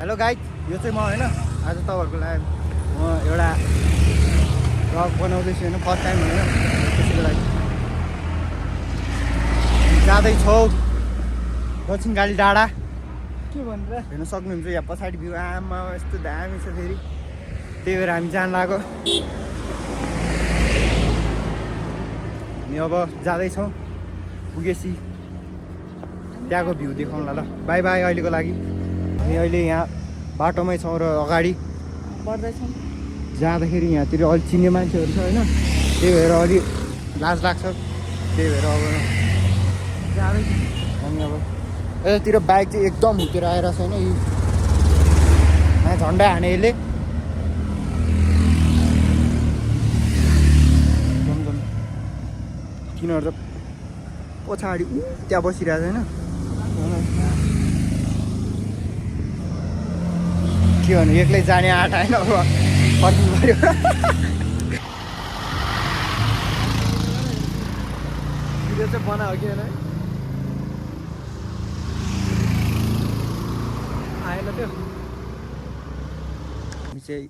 Hello guys, यो चाहिँ म होइन आज तपाईँहरूको लागि म एउटा भ्लग बनाउँदैछु होइन, फर्स्ट टाइम होइन। त्यसैको लागि जाँदैछौँ दक्षिणकाली डाँडा। के भनेर हेर्न सक्नुहुन्छ यहाँ पछाडि भ्यू आमा यस्तो दामी छ फेरि, त्यही भएर हामी जान लाग्यो। हामी अब जाँदैछौँ पुगेपछि त्यहाँको भ्यू देखाउँला ल। बाई बाई अहिलेको लागि। हामी अहिले यहाँ बाटोमै छौँ र अगाडि बढ्दैछौँ। जाँदाखेरि यहाँतिर अलिक चिन्ने मान्छेहरू छ होइन, त्यही भएर अलिक लाज लाग्छ। त्यही भएर अब जाँदैछ हामी। अब यतातिर बाइक चाहिँ एकदम हुतेर आइरहेको छैन, यो यहाँ झन्डा हाने यसले तिनीहरू त पछाडि त्यहाँ बसिरहेको छैन। के भन्नु, एक्लै जाने आँट होइन, अब फर्किनु पऱ्यो। भिडियो चाहिँ बनायो कि होइन आएन त्यो। हामी चाहिँ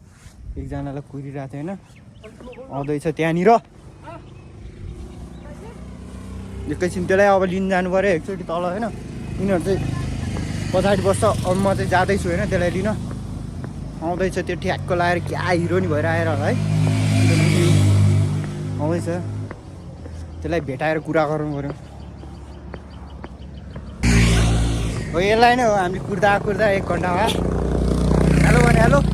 एकजनालाई कुरिरहेको थियो होइन, आउँदैछ त्यहाँनिर। एकैछिन त्यसलाई अब लिन जानु पऱ्यो एकचोटि तल होइन। यिनीहरू चाहिँ पछाडि बस्छ, अब म चाहिँ जाँदैछु होइन त्यसलाई लिन। आउँदैछ त्यो ठ्याक्क लगाएर क्या हिरो नि भएर आएर होला है, आउँदैछ। त्यसलाई भेटाएर कुरा गर्नु पऱ्यो। हो यसलाई नै हो हामीले कुर्दा कुर्दा 1 घन्टा भयो। हेलो भने हेलो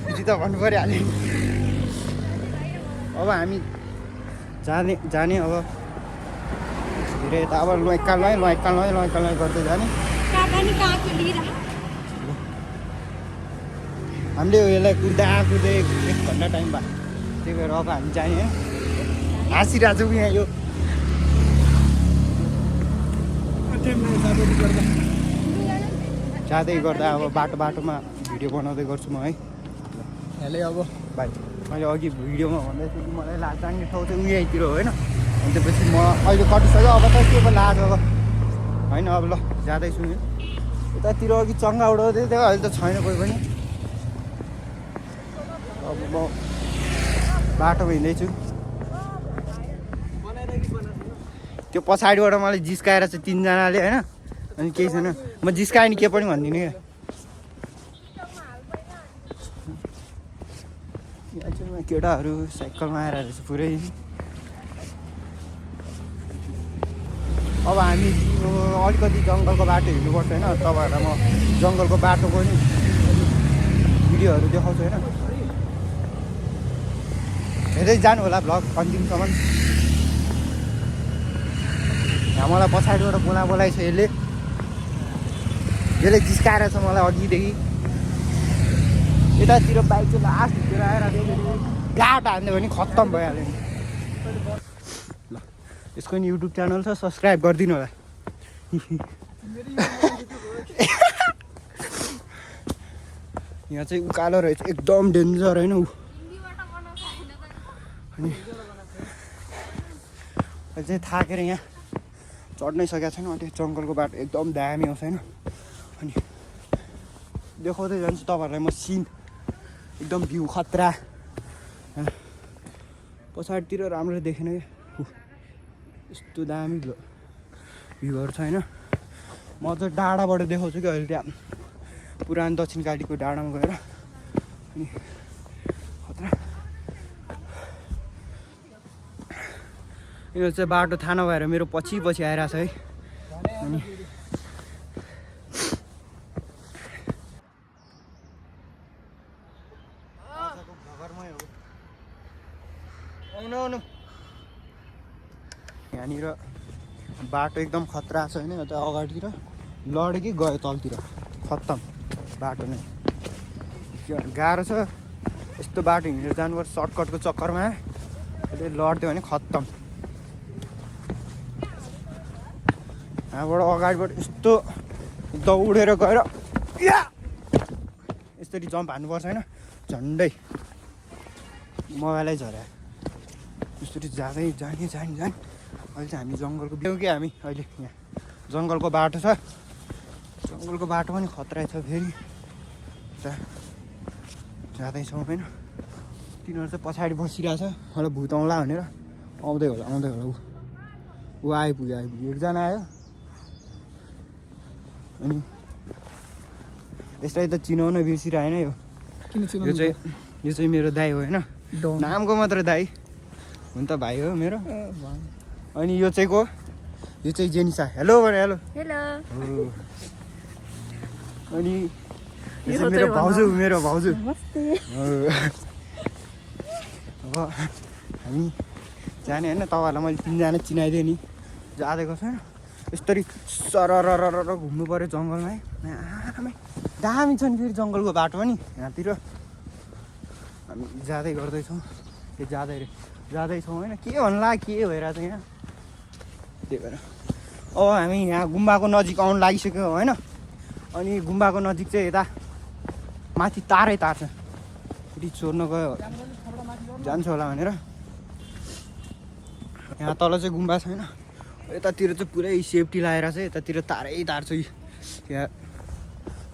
यति त भन्नु पऱ्यो हाल्यो। अब हामी जाने अब धेरै यता अब लैकालमै गर्दै जाने। हामीले यसलाई कुर्दा 1 घन्टा टाइम भयो, त्यही भएर अब हामी जाने है। हाँसिरहेको छौँ यहाँ यो जाँदै गर्दा अब बाटोमा भिडियो बनाउँदै गर्छु म है। हेले अब भाइ मैले अघि भिडियोमा भन्दै थिएँ कि मलाई लाज लाग्ने ठाउँ चाहिँ उहीँतिर हो होइन। अनि त्यसपछि म अहिले कटिसक्यो, अब त के पो लाज अब होइन। अब ल जाँदैछु यतातिर, अघि चङ्गा उडाउँदै थियो, अहिले त छैन कोही पनि। अब म बाटोमा हिँड्दैछु। त्यो पछाडिबाट मलाई जिस्काएर चाहिँ 3 जनाले होइन, अनि केही छैन, म जिस्काएँ नि के पनि भन्दिनँ क्या। यहाँ चाहिँ केटाहरू साइकलमा आएर रहेछ पुरै। अब हामी अलिकति जङ्गलको बाटो हिँड्नुपर्छ होइन, तपाईँहरूलाई म जङ्गलको बाटोको नि भिडियोहरू देखाउँछु होइन। हेर्दै जानु होला भ्लग अन्तिमसम्म। यहाँ मलाई पछाडिबाट बोलाइछ यसले जिस्काएर छ मलाई अघिदेखि। यतातिर बाइक चाहिँ लास्टतिर आएर गाट हान्यो भने खत्तम भइहाल्यो नि। ल यसको नि युट्युब च्यानल छ, सब्सक्राइब गरिदिनु होला। यहाँ चाहिँ उकालो रहेछ, एकदम डेन्जर होइन ऊ। अनि अहिले चाहिँ थाकेर यहाँ चढ्नै सकेको छैन। त्यो जङ्गलको बाटो एकदम दामी आउँछ होइन। अनि देखाउँदै जान्छु तपाईँहरूलाई म सिन, एकदम भ्यू खतरा। पछाडितिर राम्रो देखेन क्या, यस्तो दामी भ्यूहरू छ होइन। म चाहिँ डाँडाबाट देखाउँछु कि अहिले त्यहाँ पुरानो दक्षिणकालीको डाँडामा गएर। अनि खतरा यो चाहिँ बाटो थाहा नभएर मेरो पछि आइरहेको छ है। अनि आउनु यहाँनिर बाटो एकदम खतरा छ होइन। यता अगाडितिर लड्यो कि गयो तलतिर, खत्तम बाटो नै। गाह्रो छ यस्तो बाटो हिँडेर जानुपर्छ सर्टकटको चक्करमा। अहिले लड्यो भने खत्तम। यहाँबाट अगाडिबाट यस्तो दौडेर गएर यसरी जम्प हान्नुपर्छ होइन। झन्डै मोबाइलै झऱ्यो यसरी जाँदै जाने। अहिले चाहिँ हामी जङ्गलको कि हामी अहिले यहाँ जङ्गलको बाटो छ, जङ्गलको बाटो पनि खतरा छ फेरि जाँदैछौँ होइन तिनीहरू चाहिँ पछाडि बसिरहेछ मलाई भूत आउँला भनेर आउँदै होला ऊ आइपुग्यो एकजना आयो अनि यसलाई त चिनाउन बिर्सिरहेन यो यो चाहिँ मेरो दाइ हो होइन नामको मात्र दाइ हुन त भाइ हो मेरो अनि यो चाहिँ को यो चाहिँ जेनिसा हेलो भने हेलो अनि यो चाहिँ मेरो भाउजू अब हामी जाने होइन तपाईँहरूलाई मैले 3 जना चिनाइदिएँ नि जाँदैको छैन यस्तरी सरर घुम्नु पऱ्यो जङ्गलमा है दामी छ नि फेरि जङ्गलको बाटो पनि यहाँतिर हामी जाँदै गर्दैछौँ जाँदैछौँ होइन के भन्ला के भइरहेको छ यहाँ त्यही भएर अब हामी यहाँ गुम्बाको नजिक आउनु लागिसक्यो होइन अनि गुम्बाको नजिक चाहिँ यता माथि तार छ फेरि चोर्न गयो जान्छ होला भनेर यहाँ तल चाहिँ गुम्बा छैन यतातिर चाहिँ पुरै सेफ्टी लगाएर चाहिँ यतातिर तार छ यहाँ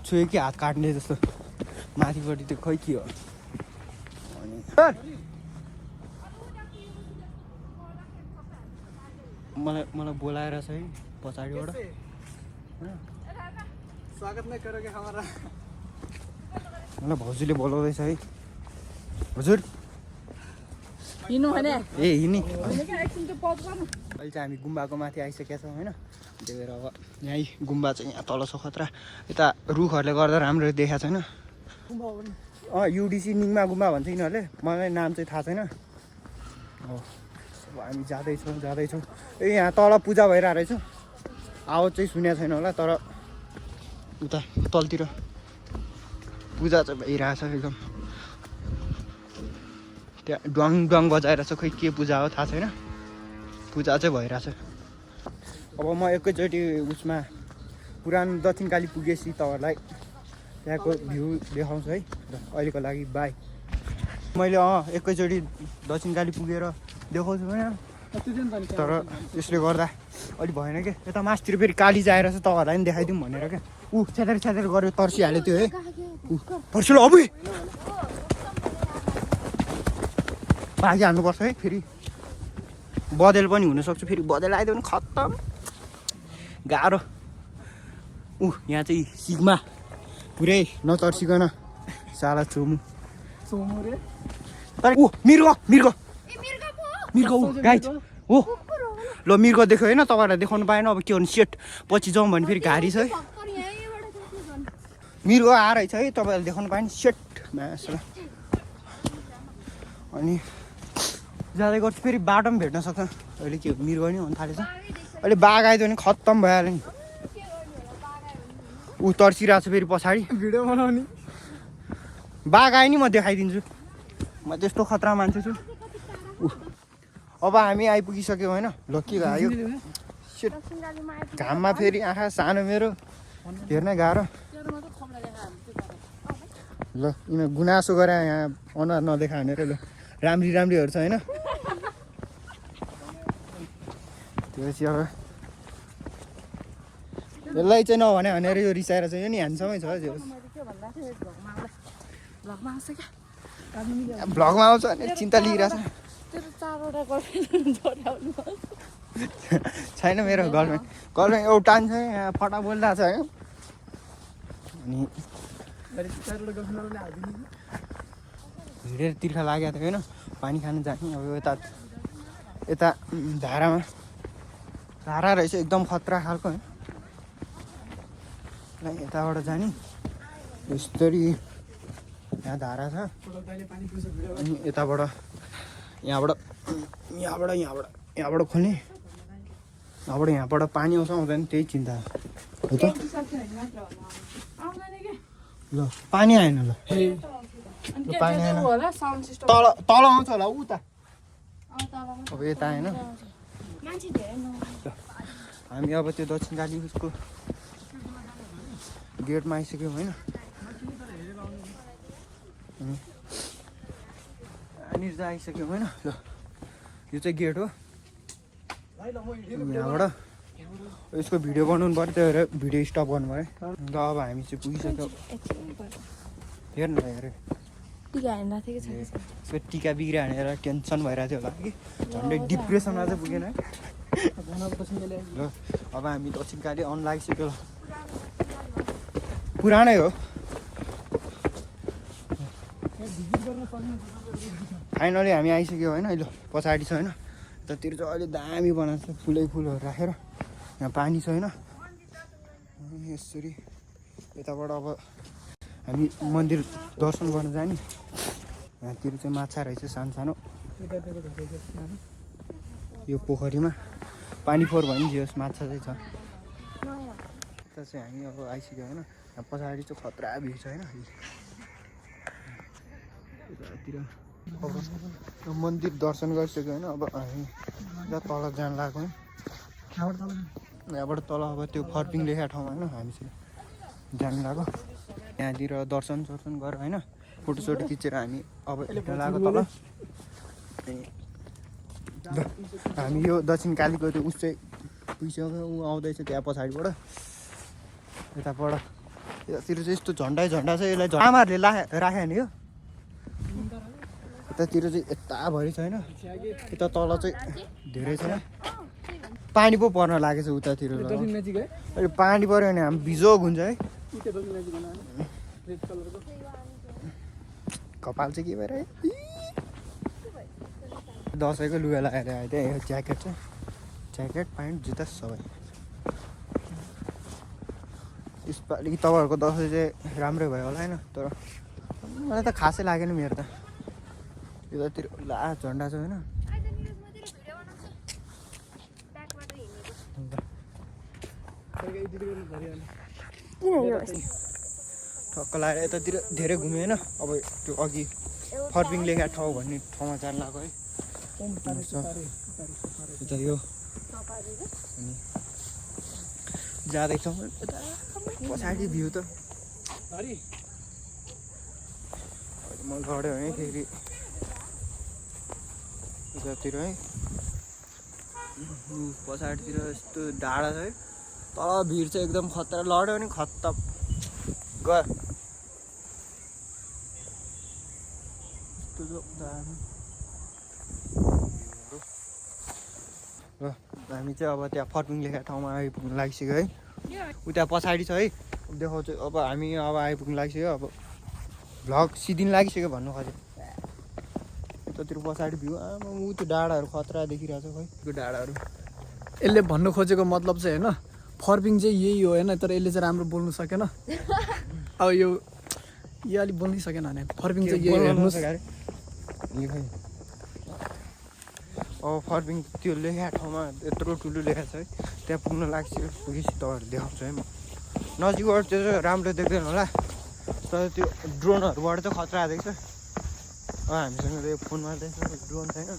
छोयो कि हात काट्ने जस्तो माथिपट्टि त्यो खै के हो अनि मलाई बोलाएर चाहिँ पछाडिबाट स्वागत नै गरेको हमारा मलाई भाउजूले बोलाउँदैछ है हजुर हिँड्नु भने ए हिँड्ने अहिले चाहिँ हामी गुम्बाको माथि आइसकेका छौँ होइन त्यही भएर अब यहीँ गुम्बा चाहिँ यहाँ तल छ खतरा यता रुखहरूले गर्दा राम्रो देखाएको छैन युडिसी निङमा गुम्बा भन्छ यिनीहरूले मलाई नाम चाहिँ थाहा छैन अब हामी जाँदैछौँ ए यहाँ तल पूजा भइरहेको रहेछ आवाज चाहिँ सुनेको छैन होला तर उता तलतिर पूजा चाहिँ भइरहेछ एकदम त्यहाँ डङ बजाएर चाहिँ खोइ के पूजा हो थाहा छैन पूजा चाहिँ भइरहेछ अब म एकैचोटि उसमा पुरानो दक्षिणकाली पुगेपछि तपाईँहरूलाई त्यहाँको भ्यू देखाउँछु है र अहिलेको लागि बाई मैले एकैचोटि दक्षिणकाली पुगेर देखाउँछु होइन तर त्यसले गर्दा अलिक भएन क्या यता मासतिर फेरि काली जाएर चाहिँ तपाईँहरूलाई पनि देखाइदिउँ भनेर क्या छ्यातेर गऱ्यो तर्सिहाल्यो त्यो है तर्सिलो अब भागी हाल्नुपर्छ है फेरि बदेल पनि हुनसक्छ फेरि बदेल आइदियो भने खत्तम गाह्रो यहाँ चाहिँ सिग्मा पुरै नतर्सिकन साला चोमु रे तर मिर्ग गाइड हो ल मिर्ग देख्यो होइन तपाईँहरूलाई देखाउनु पाएन अब के भन्नु सेट पछि जाउँ भने फेरि घारी छ है मिर्ग आएर छ है तपाईँहरूले देखाउनु पाएन सेट मासला अनि जाँदै गर्छु फेरि बाटो पनि भेट्न सक्छ अहिले के मिर्ग नि हुन थालेछ अहिले बाघ आइदियो भने खत्तम भइहाल्यो नि तर्सिरहेको छ फेरि पछाडि भिडियो बनाउने बाघ आयो नि म देखाइदिन्छु म त्यस्तो खतरा मान्छे छु अब हामी आइपुगिसक्यौँ होइन ल के भयो घाममा फेरि आँखा सानो मेरो हेर्न गाह्रो ल यिनीहरू गुनासो गरे यहाँ अनुहार नदेखा भनेर ल राम्रीहरू छ होइन त्योपछि अब यसलाई चाहिँ नभने भनेर यो रिसाएर चाहिँ यो नि ह्यान्डसमै छ भ्लगमा आउँछ भने चिन्ता लिइरहेछ छैन मेरो गर्लफ्रेन्ड एउटा छ यहाँ फटा बोलिरहेको छ होइन अनि हिँडेर तिर्खा लागेको थियो होइन पानी खानु जाने अब यता धारामा धारा रहेछ एकदम खतरा खालको होइन यताबाट जाने यस्तरी यहाँ धारा छ अनि यताबाट यहाँबाट खोल्ने यहाँबाट पानी आउँछ आउँदैन त्यही चिन्ता हो त ल पानी आएन ल पानी आएन तल आउँछ होला उता अब यता आएन हामी अब त्यो दक्षिणकाली उसको गेटमा आइसक्यौँ होइन यहाँनिर चाहिँ आइसक्यौँ होइन ल यो चाहिँ गेट हो यहाँबाट यसको भिडियो बनाउनु पर्यो त्यही भएर भिडियो स्टप गर्नु भयो ल अब हामी चाहिँ पुगिसक्यो हेर न हेर टिका हान्न राखेको छ यसको टिका बिग्रियो भनेर टेन्सन भइरहेको थियो होला कि झन्डै डिप्रेसनमा चाहिँ पुगेन है ल अब हामी दक्षिण काली आउनु लागिसक्यो ल पुरानै हो फाइनली हामी आइसक्यो होइन अहिले पछाडि छ होइन यतातिर चाहिँ अहिले दामी बनाएको छ फुलै फुलहरू राखेर यहाँ पानी छ होइन यसरी यताबाट अब हामी मन्दिर दर्शन गर्न जाने यहाँतिर चाहिँ माछा रहेछ सानो सानो यो पोखरीमा पानी फोहोर भयो नि जे माछा चाहिँ छ यता चाहिँ हामी अब आइसक्यो होइन यहाँ पछाडि चाहिँ खतरा भिड छ होइन यतातिर अब मन्दिर दर्शन गरिसक्यो होइन अब हामी जहाँ तल जान लाग्यो यहाँबाट तल अब त्यो फर्पिङ लेखा ठाउँमा होइन हामी चाहिँ जानु लाग्यो यहाँतिर दर्शन सर्शन गरेर होइन फोटोसोटो खिचेर हामी अब हिँड्न लाग्यो तल हामी यो दक्षिण कालीको त्यो उस चाहिँ पुगिसक्यो ऊ आउँदैछ त्यहाँ पछाडिबाट यताबाट यतातिर चाहिँ यस्तो झन्डै झन्डा छ यसलाई आमाहरूले राख्यो नि यो यतातिर चाहिँ यताभरि छैन यता तल चाहिँ धेरै छैन पानी पो पर्न लागेछ उतातिर अहिले पानी पऱ्यो भने हामी बिजोग हुन्छ है कपाल चाहिँ के भएर दसैँको लुगा लगाएर आयो त्यहाँ यो ज्याकेट चाहिँ ज्याकेट प्यान्ट जुत्ता सबै यसपालि तपाईँहरूको दसैँ चाहिँ राम्रै भयो होला होइन तर मलाई त खासै लागेन मेरो त यतातिर ला झन्डा छ होइन ठक्क लागेर यतातिर धेरै घुम्यो होइन अब त्यो अघि फर्पिङ लेखा ठाउँ भन्ने ठाउँमा जान लाग्यो है यता यो अनि जाँदैछौँ पछाडि भ्यू त म लड्यो है फेरि यतातिर है पछाडितिर यस्तो डाँडा छ है तल भिड चाहिँ एकदम खतरा लड्यो भने खत्तम गयो ल हामी चाहिँ अब त्यहाँ फर्पिङ लेखा ठाउँमा आइपुग्नु लागिसक्यो है उता पछाडि छ है देखाउँछु अब हामी अब आइपुग्नु लागिसक्यो अब भ्लग सिदिन लागिसक्यो भन्नु खोजेँ यतातिर पछाडि भ्यू आमा ऊ त्यो डाँडाहरू खतरा देखिरहेको छ खै त्यो डाँडाहरू यसले भन्नु खोजेको मतलब चाहिँ होइन फर्पिङ चाहिँ यही हो होइन तर यसले चाहिँ राम्रो बोल्नु सकेन अब यो अलिक बोल्नै सकेन भने फर्पिङ चाहिँ यही हेर्नुहोस् अब फर्पिङ त्यो लेखा ठाउँमा यत्रो ठुलो लेखा छ है त्यहाँ पुग्न लाग्छ पुगेपछि तपाईँहरू देखाउँछु है म नजिकबाट त्यो चाहिँ राम्रो देख्दैन होला तर त्यो ड्रोनहरूबाट चाहिँ खतरा देख्छ अब हामीसँग त्यो फोनमा देख्छ ड्रोन छैन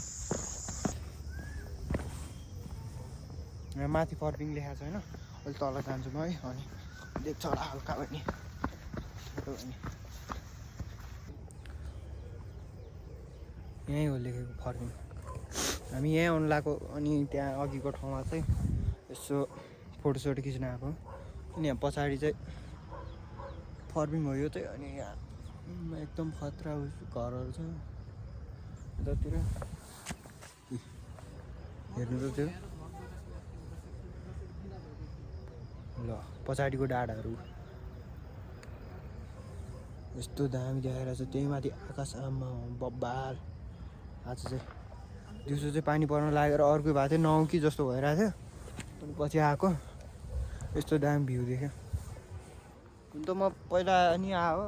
यहाँ माथि फर्पिङ लेखा छ होइन अहिले तल जान्छु म है अनि देख्छ होला हल्का भने यहीँ हो लेखेको फर्पिङ हामी यहीँ आउनु लाग्यो अनि त्यहाँ अघिको ठाउँमा चाहिँ यसो फोटोसोटो खिच्न आएको अनि यहाँ पछाडि चाहिँ फर्पिङ हो यो चाहिँ अनि यहाँ एकदम खतरा घरहरू छ यतातिर हेर्नु त त्यो ल पछाडिको डाँडाहरू यस्तो दामी देखाएर छ त्यही माथि आकाश आमा बब्बाल आज चाहिँ दिउँसो चाहिँ पानी पर्न लागेर अर्कै भएको थियो 9 कि जस्तो भइरहेको थियो अनि पछि आएको यस्तो दामी भ्यू देख्यो हुन त म पहिला नि आयो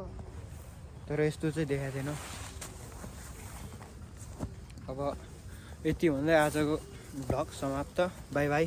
तर यस्तो चाहिँ देखाएको थिएन अब यति भन्दै आजको भ्लग समाप्त बाई बाई